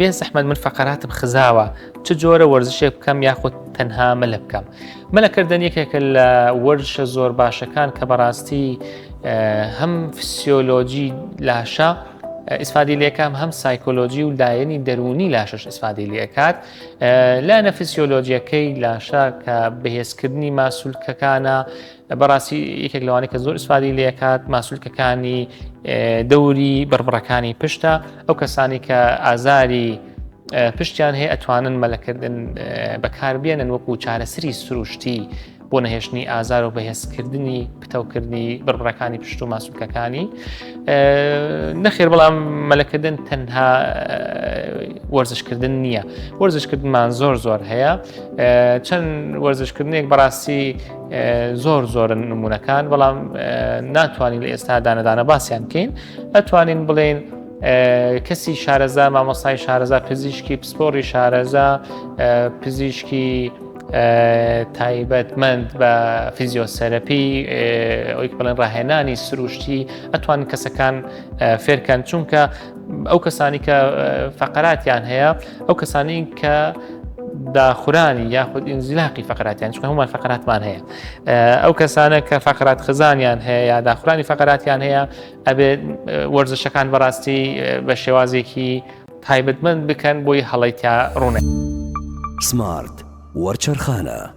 بێ زەحمەت من فەقەراتم خزاوە چ جۆرە وەرزشێک بکەم یاخود تەنها مەلە بکەم؟ مەلەکردن یەکێکە لە وەرزشە زۆر باشەکان کە بەڕاستی هەم فسیۆلۆجی لاشە ئیسفادی لێکام هەم سایکۆلۆجی و لایەنی دەروونی لاشەش ئیسفادی لێکات لایەنە فسیۆلۆجیەکەی لاشە کە بەهێزکردنی ماسولکەکانە بەڕاستی یەکێک لەوانەی کە زۆر ئیسفادەی لێکات ماسولکەکانی دەوری بڕبڕەکانی پشتە ئەو کەسانی کە ئازاری پشتیان هەیە ئەتوانن مەلەکردن بەکاربیێنن وەکو چارەسەری سروشتی بۆ نەهێشتنی ئازار و بەهێزکردنی پتەوکردنی بڕبڕەکانی پشت و ماسولکەکانی نەخێر بەڵام مەلەکردن تەنها وەرزشکردن نییە وەرزشکردنمان زۆر زۆر هەیە چەند وەرزشکردنێک بەڕاستی زۆر زۆرن نمونەکان بەڵام ناتوانین لە ئێستا دانەدانە باسییان بکەین ئەتوانین بڵێن کەسی شارەزا مامۆسای شارەزا پزیشکی پسپۆڕی شارەزا پزیشکی تایبەتمەند بە فیزیۆسەرەپی ئەوی بڵێن ڕاهێنانی سروشتی ئەتوان کەسەکان فێرکەن چونکە ئەو کەسانی کە فەقەراتیان هەیە ئەو کەسانی کە داخورانی یاخود ئینزیلاقی فەقراتیان چونکە هەمومان فەقراتمان هەیە ئەو کەسانە کە فەقرات خزانیان هەیە یا داخورانی فەقراتیان هەیە ئەبێت وەرزشەکان بەڕاستی بە شێوازێکی تایبەتمەند بکەن بۆی هەڵەی تیا ڕوونە. سمارت وەرچەرخانە.